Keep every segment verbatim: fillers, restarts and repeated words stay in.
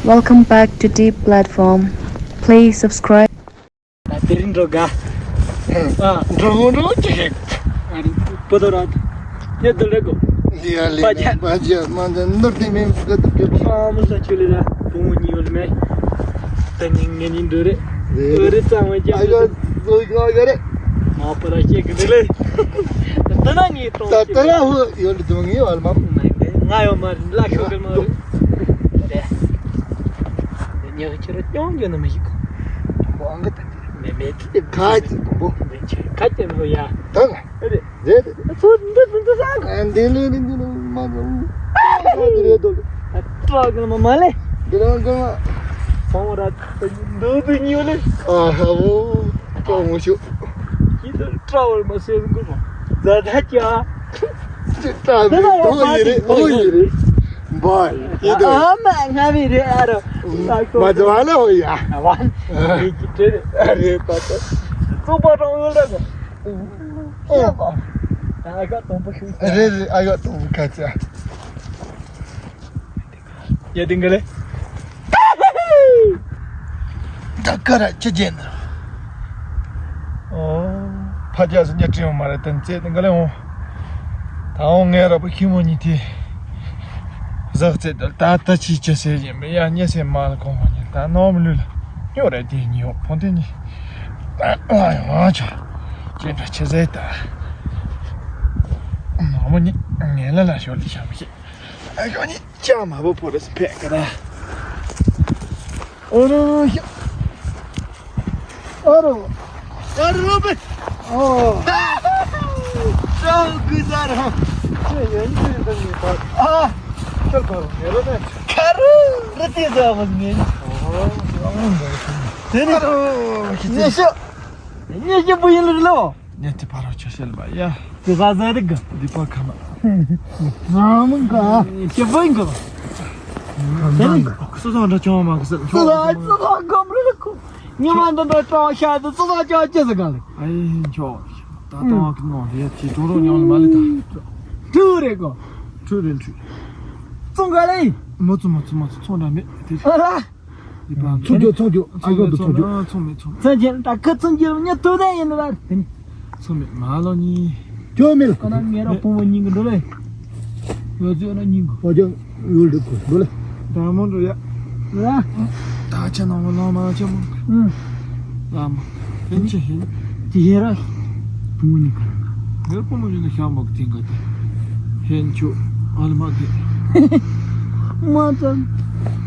Welcome back to Deep Platform. Please subscribe. ད་དེ་རིང་འགྲོ་དགའ། ཨ། འགྲོ་འགྲོ་ཅིག་ཨ་རི་པོ་ཏོ་ར། ཡ་དུ་ལེ་གོ། ཡ་ལེ། པ་ཅ། པ་ཅ་མ་འདི་ནུར་དེ་མིན་ག་དུ་གི། ཨ་མོ་ས་ཆུ་ལེ་ད། བུ་མོ་གཉིས་ཡོད་མེད། ད་ནིང་ངེད་གཉིས་འགྲོ་རེད། རེད། རེད་ཙང་མ་ཅ། ཨ་ཡ། ཟོ་ག་ག་རེད། མ་པ་ར་ཤེ་གི་ལེ། ད་ན་ངེད་ཏོ། ད་ད་ན་ཧུ་ཡོད་དུ་ངེད་བར་མ། ང་ཡོད་མ་རེད། ལ་ཤོ་གི་མ་རེད། དེ་ཉག་ཆུ་ར་ཅོང་ཅོ་ན་མི་ཞིག་གོ། ཨང་གི་ད། མེ་མེ་ཏི་ཏི། ཁ་ཅིག་བུ་མོ། མེ་ཆེ་ཁ་ཅིག་མོ་ཡ། ད་ལ། རེད། རེད། ཚོ་འདི་འདི་འདི་ས། ཨ་འདི་ལེ་ནི་འདི་ལེ་མ་འདི་ལེ། འདི་རེད་དོ། ཨ་ཏྲ་གི་མ་མ་ལེ། འདི་རང་གི་མ། ཕང་ར་འདི་འདི་ཉོ་ལེ། ཨ་ཧ་བོ། ཀྲོ་མོ་ཤོ། ཁྱི་འདི་ཏྲ་བར་མ་སེ་གི་མ། ཛ་ད་ཀྱ། ཏྲ་མི་འོ་ཡི་རེད། འོ་ཡི་རེད། བ། ཡི་དོ། ཨ་མ་ང་མི་རེད་ཨ་རོ། མ་ཛ་བ་ལ་འོ་ཡ། ཨ་བ། ཡི་ཀྱི་ཏྲེ་རེད། ཨ་རེད་པ་ཏོ། ཙོ་པ་ཏོ་འོ་ལ་གོ། ཨ་ག་དང་པོ་ཤུ། རེད་རེད། ཨ་ག་དང་པོ་ཁ་ཆ། ཡ་དིང་ག་ལེ། ད་ཀ་ར་ཅི་ཅན། ཨོ། ཕ་རྒྱ་སུ་ཉ་ཀྲི་མ་རེད་དན་ཙེ་དིང་ག་ལེ་འོ། ད་འོ་ངའི་ར་པ་ཁྱི་མོ་གཉིས་དེ། ཟག་ཙེ་དལ་ད་ད་ཅི་ཅི་ཟེར་ཡིན་པས་ཡ་ཉེ་སེ་མ་ལ་གོང་མ་ཉེ་ད་ནོར་མི་ལུས་ལ། ཉོ་རེད་དེ་ཉོ་ཕོ་དེ་ཉི། ཨ་ཡ་ཆ། ཅེ་འདྲ་ཆེ་ཟེར་ད། མ་མོ་ཉི་ངན་ལ་ལ་ཞོར་ལི་ཤ་མི་ཤེས། ཨ་ཞོ་ཉི་ཅག་མ་བོ་ཕོ་རེ་སི་ཕེ་ཀ་ད། ཨོ་རོ་ཤ། ཨོ་རོ། ཨོ་རོ་བེ། ཨོ། ཅོ་གུ་ཟ་ར། ཅེ་ཡན་ཅི་ད་ཉི་པ། ཨ། ཁྱོད་ག་རུ་ཉེ་རོ་ནས། ཁ་རུ་རི་ཏི་ཟ་བ་ཉེ། ཨོ། དེ་ནི། ཉེ་ཤོ། ཉེ་ཤོ་བུ་ཡིན་ལུགས་ལོ། ཉེ་ཏི་ཕ་རོ་ཆོ་ཤེལ་བ་ཡ། དེ་ག་ཟ་རི་ག། འདི་པ་ཁ་མ། རང་མིན་ག། ཤེ་བུ་ཡིན་ག། དེ་ནི། སུ་ཚང་འདྲ་ཅོང་མ་གི་སུ། སུ་ཚང་སུ་ཚང་གམ་རི་ལ་ཁུ། ཉི་མ་འདི་འདྲ་ཅོང་ཤ་དུ་སུ་ཚང་ཅོང་ཅི་ཟ་ག་ལེ། ཨེ་ཆོ། ད་ཏོང་གི་ནོ་དེ་ཅི་ཀྲོ་རོ་ཉོ་ལ་མ་ལི་ད། ཁྲུ་རེ་གོ། ཁྲུ་རེ་ཁྲུ། ཙོང་ག་ལེ། མོ་ཙུ་མོ་ཙུ་མོ་ཙུ་ཙོང་འདྲ་མེད་དེ། ཨ་ར། ཚོང་རྒྱུ་ཚོང་རྒྱུ་ཨ་གོ་འདུག་ཚོང་རྒྱུ། ཚོང་མེད་ཚོང་མེད། ཚོང་རྒྱུ་ད་ཁ་ཚོང་རྒྱུ་ཉོ་ཐུབ་ནས་ཡིན་ལ་དེ་ནི། ཚོང་མེད་མ་ལོ་ནི། ཁྱོད་མེད་ལ། ཁོ་ན་ངེད་རང་བུ་མོ་གཉིས་ཀྱི་འགྲོ་ལེ། ཡོད་ཚོད་ན་གཉིས་ཀྱི། ཧོ་ཅང་ཡོད་འགྲོ་གོ་འགྲོ་ལེ། ད་མོ་འགྲོ་ཡ། ལ། ད་ཆ་ནང་མ་ལོ་མ་ཆ་མོ། ཨུ། ལ་མ། ཕན་ཆད་ཧེན། དེ་ཧེ་ར། བུ་མོ་གཉིས་ཀ། ངའི་བུ་མོ་གཉིས་ལ་ཤ་མོག་དེ་འགའ་དེ། ཧེན་ཆུ། ཨ་ལ་མ་དེ། མ་ཙམ།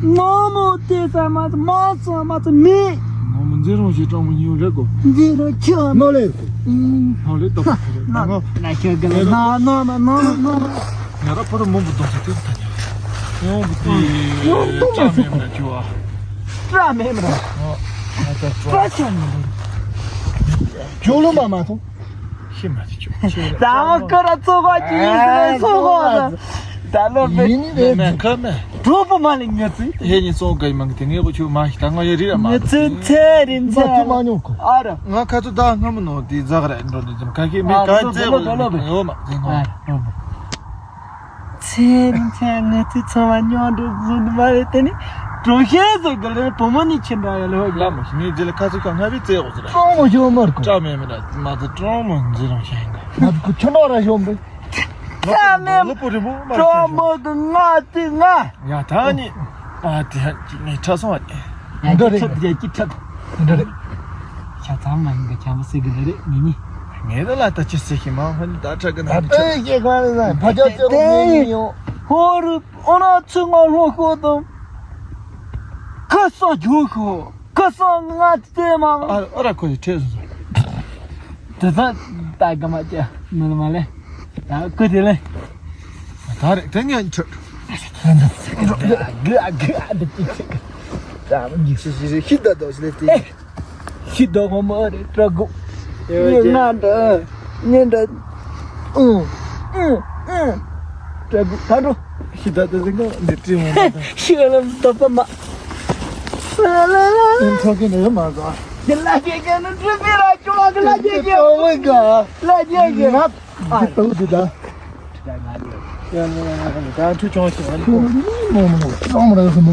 མ་མོ་དེ་ཙམ་མ་ཙམ་མ་ཙམ་མ་ཙམ་མེད། མ་མོ་འཛིན་རོགས་ཞེས་སྤྲང་མོ་ཉིད་རེད་གོ། འཛིན་རོགས་ཁྱོད། ནོ་ལེ། ཨིན། ནོ་ལེ་ཏོ། ན་ན་ཤ་ག་ལ་ན་ནོ་མ་ནོ་མ་ནོ་མ། ང་ར་པོ་ཏོ་མོ་བུ་དོ་ས་ཏེ་ཐ་ཉ། ཡོང་བུ་ཏི། ཡོང་བུ་ཏི་ཅ་མེ་མ་ཅུ་ཨ། ཅ་མེ་མ། ཨ་ཅ་ཅུ་ཨ། ཅ་ཅ་མེ་མ། ཅུ་ལོ་མ་མ་ཐོ། ཤི་མ་ཅི་ཅུ། ད་ཨ་ཀ་ར་ཚོ་ག་ཅི་ཡིན་ཟེར་ཚོ་ག་ཟེར། ད་ལོ་མེ། ཡིན་ནི་རེད། མེ་ཁ་མེ། གྲོགས་པོ་མ་ལེ་ཉ་ཚི། ཧེ་ཉི་སོང་ག་ཡི་མང་གི་དེ་ངས་གོ་ཆུ་མ་ཤི་ད་ང་ཡ་རི་ར་མ། ཉ་ཚི་ཚེ་རིན་ཚེ། མ་ཉོ་གོ། ཨ་ར། ང་ཁ་ཚོ་ད་སྔ་མོ་ནོ་དེ་ཛག་ར་འགྲོ་འདི་ཙམ་ཁ་ཁེ་མེ་ཨ་ག་ཚོ་ཚེ་གོ་ལོ་ལོ་ལོ་ཡོ་མ་ཟིན་གོ། ཨ་ར། ཚེ་རིང་ཚེ་ང་ཚོའི་ཚོ་བ་ཉོ་འགྲོ་བཟོ་འདི་མ་རེད་དེ་ནི་གྲོང་ཤེས་ཟེར་གི་རེད། བུ་མོ་ནི་ཁྱེད་འདྲ་ཡ་ལོ་ལ་མ་ཤི་ངའི་རྗེས་ལ་ཁ་ཚིག་ཁ་ང་བའི་རྩེ་འོ་ཟེར་ཀྲོང་མོ་ཞོ་མར་གོ་ཀྲ་མེ་མེ་ར་མ་ཚོ་ཀྲོང་མོ་འཛིན་རང་ཤེས་ཡིན་གི་ང་ཚོ་ཁུ་ཆུ་ནོ་ར་ཞོ་མེ་ཀྲ་མེ་ལོ་པོ་རི་མོ་མ་ཀྲོང་མོ་གི་ང་དེ་ང་ཡ་ད་ནི་ཨ་དེ་ཧ་ཅི་ངའི་ཁྲ་སོང་ཨ་ཡ་འདི་རེད། ཡ་ཅི་ཁྲ། འདི་རེད། ཤ་ཚང་མ་ཡིན་གི་ཆང་མ་སེ་གི་འདི་རེད་མི་ནི། ངས་ད་ལ་ད་ཅི་སེ་ཤི་མ་ཧན་ད་ཁྲ་གི་ད་ན་ད་ལྟ་ཡི་ཁ་ལ་ན་ཕ་ཅག་ཅག་རུ་ངས་ཡིན་ཡོང་། ཧོ་རུ་ཨོ་ན་ཚུ་ང་ལྷོ་ཤོ་དང་། ཁ་ས་ཇོ་ཤོ་ཁ་ས་ང་ཙེ་མ། ཨ་ཨ་ར་ཁོ་ཡི་ཁྲེ་སོ་སོ། དེ་ད་ད་ག་མ་ཅི་མི་ལ་མ་ལེ། ད་ཀུ་དེ་ལེ། ད་རེད་དེ་ངས་ཁྲ། གི་ཨ་གི་ཨ་འདི་ཅི་ཅི་གི། ད་མི་ཤི་ཤི་ཤི་ཤི་ད་དོ་སི་ལེ་དེ། ཤི་དོ་མ་མ་རེད་ཏྲ་གུ། ཡོད་ཡོད་ཅེ། ང་འདྲ་ངན་འདྲ། ཨུ་ཨུ་ཨུ། ཏྲ་གུ་ད་འགྲོ། ཤི་ད་དོ་སི་ང་འདི་ཏྲི་མ་མ་ད། ཤི་ལ་ལ་ད་པ་མ། ལ་ལ་ལ། ཨིན་ཚོ་གི་ནས་མ་ཟ། དེ་ལ་ཅེ་ཅེ་ནི་ཏྲི་པི་ར་ཅོ་གི་ལ་ཅེ་ཅེ། ཨོ་མའི་ག། ལ་ཅེ་ཅེ། ང་། འདི་ལྟ་བུ་འདི་ད། ད་འཁྲུ་ཆུང་ཆུང་ཨ་ནི་ཁོ། མོ་མོ་ཀྲོང་མོ་ར་ཡོད་མོ།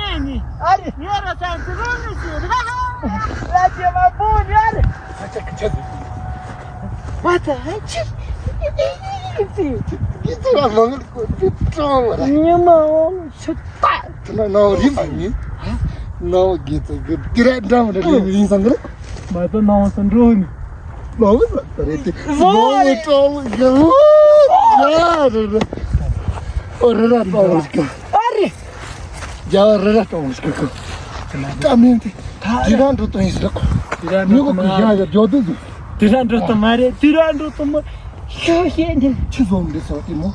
ཉན་ནི། ཨ་རེ། ཉོ་ར་ཚང་ཅི་རོ་ནི་ཅི་ར། ལ་ཅི་མ་པོ་ཉོ་རེ། ཨ་ཅག་གི་ཆ་ཟིག་མ་ད་ཧ་ཅི། ཡི་ཚུ་ར་མང་གི་ཀོ་ཏི་ཏྲོ་བ་ར། ཉི་མ་འོང་ཆུ་ད། དེ་ན་ནའོ་རི་མ་ཉི། ནའོ་གི་ཚ་གི་དེ་ར་འདྲ་མི་འདྲ་ལི་མི་ཡིན་སང་གི་ར། མ་ད་ནའོ་སང་འགྲོ་ནི། ལོ་ལ་ད་རེད་དེ། ལོ་ལ་ཏྲོ་བ་གི། ཡ་རེ་རེ། ཨོ་རེ་ར་ཏྲོ་བ་གི། ཨ་རེ། རྒྱ་བ་རི་ར་སྟོང་ཞིག་གོ། ཀྲ་མིན་ཏེ། དེ་རང་འགྲོ་སྟོང་ཡིན་ཟེར་གོ། དེ་རང་མི་གོ་གི་ཡ་ཡ་འགྲོ་དུ་འདུག་དེ་རང་འགྲོ་སྟོང་མ་རེད། དེ་རང་འགྲོ་སྟོང་མ། ཤོ་ཤེ་འདི། ཆི་བཟོ་འདི་སོ་དེ་མོ།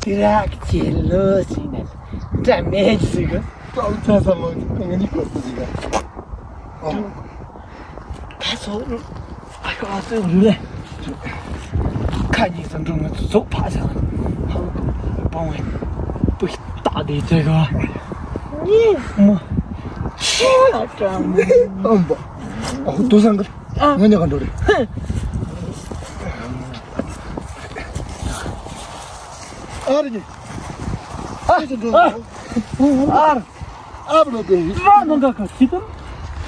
དེ་རང་གི་ལོ་ཟིན་ན། ཀྲ་མེད་ཟིག་གོ། ཏང་ཚ་ས་མོ་ང་ནི་གོ་ཏུ་ཟིག་ག་ད་སོ། ཨ་ཁ་སོ་རུ་ལེ། ཁ་གཉིས་སུ་འགྲོ་ངེ་ཚོ་ཚོགས་ཕ་ས། ཧང་ཀང་སྤང་བའི་པུ་ཏག་དེ་ཚེ་ག་ཉིས་མོ་ཤི་ལ་ཀྲང་། ཨམ་པ། ཨ་ཧུ་ཏོ་སང་ག་ཨ། ངོ་ཉ་ག་འགྲོ་རེ། ཨ་རེ་ཉི། ཨ་ཅི་འགྲོ། ཨ། ཨ། ཨ་བློ་དེ་ཡིན། ཏི་ར་ནང་ག་ག་ཅི་དང་།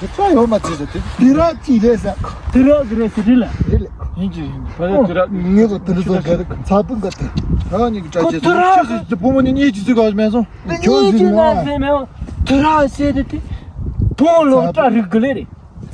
དེ་ཚོ་ཡོད་མ་ཅི་ཟེར་དེ། དེ་ར་ཅི་རེད་ཟེར། དེ་ར་གི་རེད་ཟེར་དེ་ལ། དེ་ལ། ཡིན་གྱི་ཡིན། ཕ་ཡ་དེ་ར། ངེད་ཀྱི་དེ་འདྲ་ཚོ་ག་རེ་ཚ་པོ་འགའ་དེ། ཨ་ནི་གི་གྲྭ་ཆེ་ཚོ་ཁྱོད་ཚོ་བུ་མོ་ནི་གཉིས་ཀྱི་ཚིག་ག་མེད་སོང་། ཁྱོད་ཚོ་ན་ཟེར་མེད། དེ་ར་ཟེར་དེ་དེ། བུ་ལོ་གྲྭ་རིག་གི་ལེ་རེད།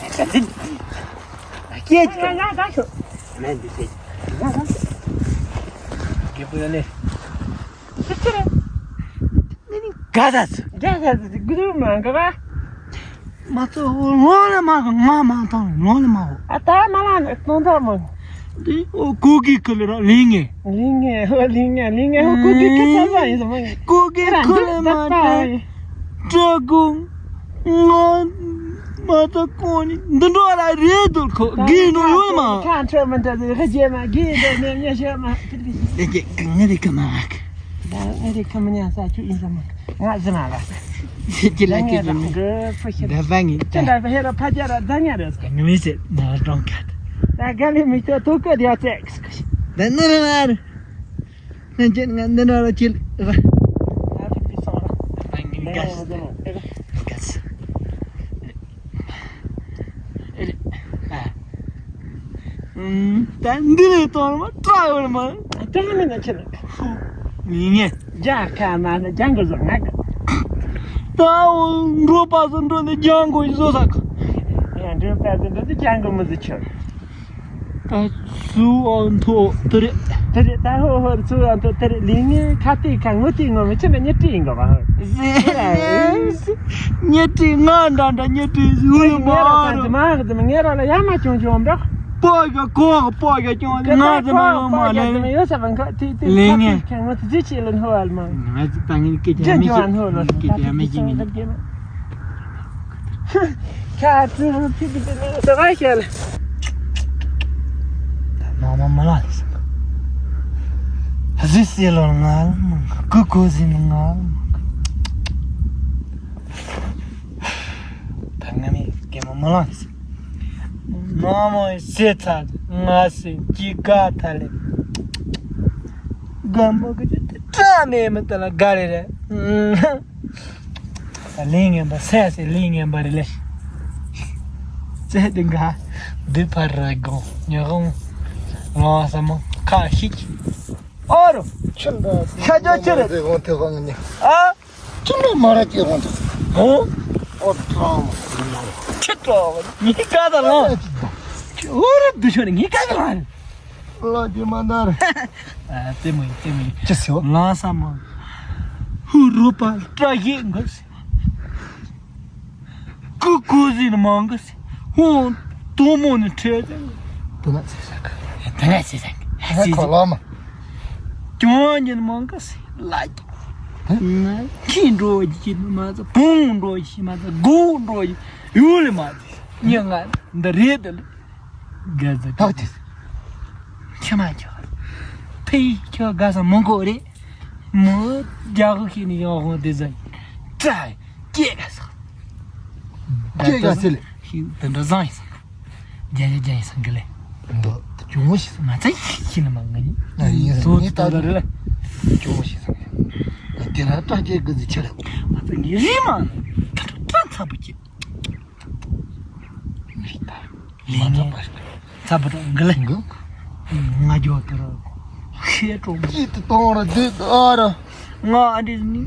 ད་འདི། ད་སྐད་ཅིག་ང་ང་ད་ཤོག་ང་འདི་སྐད་ཅིག་ང་ང་རྒད་པོ་ཡོད་ནི། ཅི་ཅི་རེད། ནི་ནི་ག་ད་ཚོད། རྒྱ་ག་ཚོད་དགུ་རུ་མ་འགའ་བ། མ་ཚོད་ལོང་ལ་མ་ག་ང་མ་ཐང་ལོང་ལ་མ་འོ། ཨ་ད་མ་ལ་ནི་གཏོང་ཐག་མ། འདི་ཨོ་ཀོ་གི་ཁུ་ལི་ར་ལིང་ངེ། ལིང་ངེ་ཧོ་ལིང་ངེ་ལིང་ངེ་ཧོ་ཀོ་གི་ཁུ་ཚ་ཚ་ཡིན་ཟ་མ་ཡིན། ཀོ་གི་ཁུ་ལི་མ་ཏྲ་ཀུང་ང་མ་ད་ཀོ་ནི་འདི་འགྲོ་ར་རེད་འདུག་ཁོ་གི་འགྲོ་ཡོད་མ། ཁ་ཁྲོ་མི་འདྲ་ཟེར་ཧ་ཅེ་མ་གི་འདྲ་མེད་ཉེ་ཤེས་མ། ལེ་གི་ང་རེ་ཁ་མ་ཨ་ཁ། ད་ང་རེ་ཁ་མ་ཉ་ས་ཆུ་ཡིན་ཟ་མ། ང་ཟི་མ་ལ། ཁྱེད་ལ་ཁྱེད་ལ་ངའི་ད་བ་ངི་ད་ད་བ་ཧེ་ར་ཕ་ཇ་ར་ད་ཉ་རེ་སྐ་ངི་མི་ཟེར་ན་གྲོང་ཁ་ད་ག་ལི་མི་ཁྱོད་ཐུག་གི་རེད་ཚེ་ད་ནི་རེ་མ་རེ་ན་ཅན་ང་འདི་ན་ར་ཅིལ་ར་ད་ཕི་ཕི་སོང་ར་ད་ངི་ག་ངི་ག་ཨེ་ར་ག་ས་ཨེ་ར་ཨ། ད་འདི་ནས་གཏོང་མ་སྐྲག་ཡོད་མ། སྐྲག་མེད་ན་ཁྱེད་ལ། ཡིན་ངེས། རྒྱ་ཁ་མ་ནི་ལྗང་གུ་བཟོ་ང་གི། ད་འོ་འགྲོ་པ་སུ་འགྲོ་ནི་ལྗང་གུ་བཟོ་ས་གི། ཡང་འགྲོ་པ་སུ་འགྲོ་ནི་ལྗང་གུ་མི་བཟོ་ཁྱོད། ད་སུ་འོ་མཐོ་དེ་རེད། དེ་རེད་ད་ཧོ་ཧོ་སུ་འོ་མཐོ་དེ་རེད་ལི་ངེ་ཁ་ཏི་ཁ་ངུ་ཏི་ངུ་མི་ཁྱེད་ལ་ཉེ་ཏི་ཡིན་གི་བ། ཟེར། ཉེ་དྲིས་ང་འདྲ་འདྲ་ཉེ་དྲིས་ཡུལ་མ་རོ། མ་གི་དེ་ངེ་ར་ལ་ཡ་མ་ཆུང་ཆུང་འདྲ། པོ་གི་གོ་གི་པོ་གི་ཀྱང་ང་དེ་མ་ཡོང་མ་ལེ། ཡོད་ས་བང་ཁ་དེ་དེ་ལེ་ངེ་ཁ་ང་དེ་ཅི་ལ་ནོ་བ་ལ་མ། ང་ཚོ་ད་ངེ་སྐད་ཆ་མི་ཤེས། ངེ་སྐད་ཆ་མི་ཤེས་ངེ། ཁ་ཚི་ཕི་ཕི་དེ་ནི་དེ་བ་ཤེས་ལ། ད་མ་མ་མ་ལ་ལ་སོང་། ཟི་སི་ལོ་ང་ལ་མང་གུ་གུ་ཟི་ནི་ང་ལ་མང་། ད་ང་མི་སྐད་མ་མ་ལང་ཟི། མ་མོ་ཟི་ཚ་ང་སི་ཀི་ག་ཐ་ལེ། ག་མོ་གི་ཏྲ་མེ་མ་ཏ་ལ་ག་རེ་རེ། ལིང་ངན་པ་སེ་སེ་ལིང་ངན་པ་རེ་ལེ། ཙེ་དེ་འགའ་དེ་ཕར་ར་གོ་ཉོ་གོ། ང་ས་མོ་ཁ་ཤིག་ཨོ་རོ། ཁྱོད་འདྲ་ཤ་ཅོ་ཅི་རེད། དེ་གོང་དེ་གོང་ནི། ཨ། ཁྱོད་འདྲ་མ་ར་ཅེ་གོང་དུ། ཧོ། ཨོ་ཏྲང་། ཁྱེད་ཏྲང་ནི་ཀ་ད་ལང་། ཨོ་རོ་དུ་ཤོ་ནི་ཀ་ད་ལང་། ལ་ཅི་མ་འདར། ཨ་ཏེ་མོ་ཏེ་མོ། ཅི་སེ་བ། ལང་ས་མ། ཧུ་རུ་པ་ཏྲ་ཡེ་འགོ་སེ། ཀུ་ཀུ་ཟིན་མང་གི་སི། ཧོ། དོ་མོ་ནི་ཁྲེ་ཟེར། དེ་ན་སི་ཟེར་གི། དེ་ན་སི་ཟེར་གི། ཧ་སི་ཁོ་ལོ་མ། ཀྱོང་ཉིན་མང་གི་སི་ལ་ཀྱི། ཧ། ང་ཁྱི་འགྲོ་ཡི་མ་ཚ་བོང་འགྲོ་ཡི་མ་ཚ་སྒོ་འགྲོ་ཡི་ཡུལ་ལི་མ་ཚ་ཉི་ང་འདི་རེད་དེ་ལ། ག་ཟེར་ཐག་ཆེ། ཁྱི་མ་ཁྱི། ཕི་ཁྱི་ག་ས་མོ་གོ་རེད། མོ་རྒྱ་གི་ཁྱི་ནི་ཡང་ཧོ་དེ་ཟེར། ཙ། སྐྱེ་ག་ས། སྐྱེ་ག་ས་ལེ། ཤིང་དེ་འདྲ་བཟང་ཡིན་ས། རྒྱ་རྒྱ་རྒྱ་ཡིན་ས་གི་ལེ། འདི་ཅུང་མོ་ཞིག་ས། མ་ཚད་ཤིང་ནི་མ་ང་ཡིན། ང་ཡིན་ས། ངའི་ལྟ་ལ་རེ་ལེ། ཅུང་མོ་ཞིག་ས་ངས། དེ་ལ་སྐྲ་སྐྱེ་གི་ཟི་ཆེ་ལེ། མ་ཚད་ངའི་རི་མ་ད་སྐྲ་ཚ་པོ་སྐྱེ། མི་ལྟ། ལེ་ཉེ། ཚ་པོ་དང་འགི་ལེ། འགི། ང་རྒྱོ་དེ་ར། ཤེས་གྲོགས་མོ། ཅི་ཏི་གཏོང་ར་དེ་ཨ་ར། ང་ཨ་འདྲི་ནི།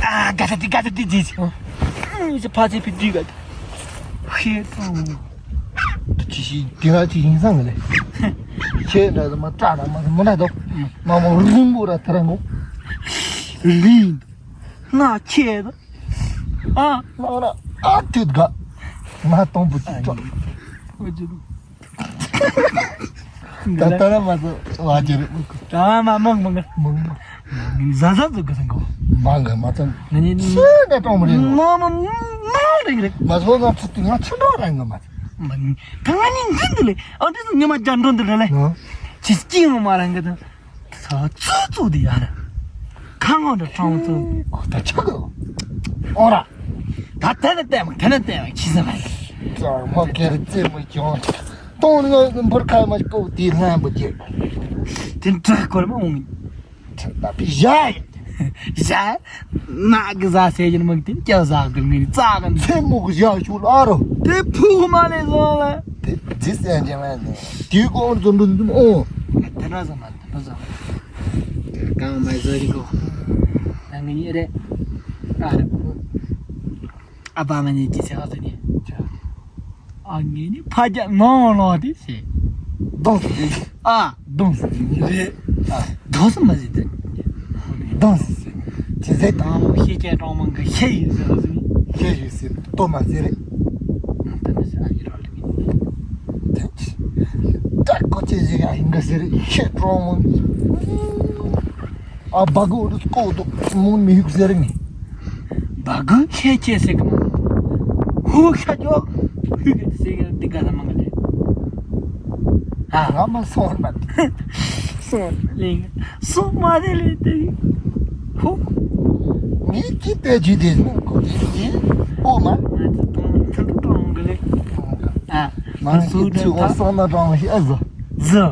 ཨ་ག་ས་དི་ག་ས་དི་ཅི་ཅི། ཨུ་ཅི་ཕ་ཅི་ཕི་དི་ག་དི། ཤེས་གྲོགས་མོ། ཅི་ཞིག་དེ་ར་ཅི་ཡིན་སང་གི་ལེ། ཁྱེད་འདྲ་ཟ་མ་སྐྲ་འདྲ་མ་ཟ་མོ་འདྲ་དོ། མ་མོ་རིང་པོ་ར་དེ་ར་ངོ་། རིང་། ང་ཁྱེད། ཨ། ལགས་ར། ཨ་ཐུད་ག་ང་སྟོང་པོ་ཅིག་ཅོག་ཨོ་ཅི་ལུ། ད་ལྟ་ར་མ་ཚོ་བ་ཅི་རེད། ད་མ་མང་མང་མང་མང་། ཟ་ཟ་ཚོ་གི་སང་གོ། མང་གི་མ་ཚང་། ང་ནི་ཤི་ན་སྟོང་པོ་རེད། མ་མ་མང་རེད་རེད། མ་ཚོ་ང་ཚོ་ང་ཆུ་འགྲོ་རང་གི་མ་ཚོ། མ་ད་ང་ནི་འདི་འདི་ལེ། ཨ་འདི་ཚོ་ཉི་མ་རྒྱ་འགྲོ་འདི་རེད་ལེ། ཅི་སྐྱིད་མ་རང་གི་ད། ཚ་ཚུ་ཚུ་དེ་ཡ་ར། ཁ་ངོ་འདྲ་ཁྲང་ཚུ། ཁོ་ད་ཆག་གི། ཨོ་ར། ད་དེ་ནས་བལྟས་མ་དེ་ནས་བལྟས་མ་ཁྱི་ཟེར་མ། ཙང་མ་ཀེར་རྩེ་མོ་ཀྱོང་། སྟོང་ངོ་འབུར་ཁ་མ་ཀོ་དེ་ལྷན་པོ་རྒྱས། དེ་འདྲ་སྐོར་མ་འོང་། ད་པི་ཞ་ཡ། ཞ། ནག་གི་ཟ་སེ་ཡིན་མིག་དེ་སྐྱ་ཟ་གི་མིག་རྩ་གི་མཚན་མོ་གི་ཞ་ཞུ་ལ་རོ། དེ་ཕུག་མ་ལས་བཟང་ལ། དེ་ཇི་སེ་ཡང་ཅན་ལ་ནི། དེའི་གོང་དུ་འདུ་འདུ་ཨོ། དེ་འདྲ་ཟ་མ་དེ་འདྲ་ཟ་མ། གང་མ་ཟ་རི་གོ། ང་ངི་རེད། ཨ་རེད། ཨ་ཕ་ང་གཉིས་ཀྱི་ཚེ་ཧ་ཟེར་ནི། ཨ་ངས་ནི་ཕ་རྒྱ་ནང་ལོག་དེ་ཟེར། སྡོང་ཟེར། ཨ། སྡོང་ཟེར། རེད། ཨ། སྡོང་ཟེར་མ་ཟེར་དེ། སྡོང་ཟེར་ཟེར། ཅི་ཟེར་དང་མོ་ཤེས་ཀྱང་གྲོང་མང་གི་ཤེས་ཡིན་ཟེར་ཟེར། ཤེས་ཡིན་ཟེར་ཏོ་མ་ཟེར་རེད། ད་ནི་ཟེར་ཨ་ཡི་རོ་ལ་མི། ད་ཀོ་ཅི་ཟེར་ཡ་ཡིན་ག་ཟེར་ཤེས་གྲོང་མང་། ཨ་བ་གུ་རུ་ཀོ་དོ་མུན་མི་ཧུག་ཟེར་ནི། བ་གུ་ཁྱེད་ཁྱེད་ཟེར་གི་མ། ཧུ་ཤ་ཅོ། ཧུ་གི་ཟེར་གི་འདི་ག་ལ་མང་གི་ལེ། ཨ་ང་མ་སོང་མ། སོང་ལེ། སོང་མ་དེ་ལེ་དེ། ཧུ། ངས་ཅི་ལྟ་རྒྱུ་དེ་ནོ་གོ་དེ་དེ། ཨོ་མ། ང་ཚོ་གཏོང་ཐུན་གཏོང་གི་ལེ། ཨ། ང་ཚོ་ཚུགས་ནས་ཚུགས་ཐ། སོང་ན་གྲོང་ཞིག་ཨ་ཟོ། ཟོ།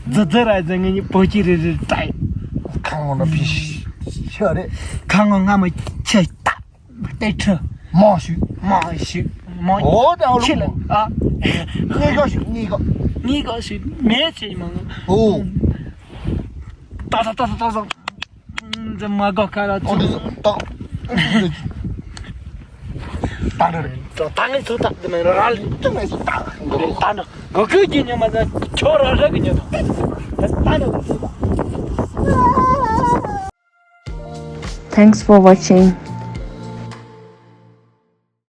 ཛི་ཛི་ར་ཛི་ངེད་གཉིས་བོད་ཀྱི་རི་རི་ཏའི། ཁ་ངོ་ན་ཕི་ཤི་རེད། ཁ་ངོ་ང་མ་ཁྱེད་ལྟ། ཏེ་ཁྲི། མ་ཤི། མ་ཤི། མ། ཨོ་ད་ཨོ་ཁྱེད་ལ། ཨ། ངེད་ག་ཤི་ངེད་ག་ངེད་ག་ཤི་མེད་ཆེ་མ་ངོ་། ཨོ། ཏ་ཏ་ཏ་ཏ་ཏ། ཛི་མ་གོ་ཁ་ལ་ཨོ་ཚུ། ད་ད། ད་ནི་ད་ནི་ཚུ་ད་དེ་མེད་ར་ལི་ཏི་མེད་ད་ད་ནི་གོ་ཁུ་གི་ཉི་མ་ད་ཁྱོད་ར་ར་གི་ཉི་ད་ད་ནི། Thanks for watching.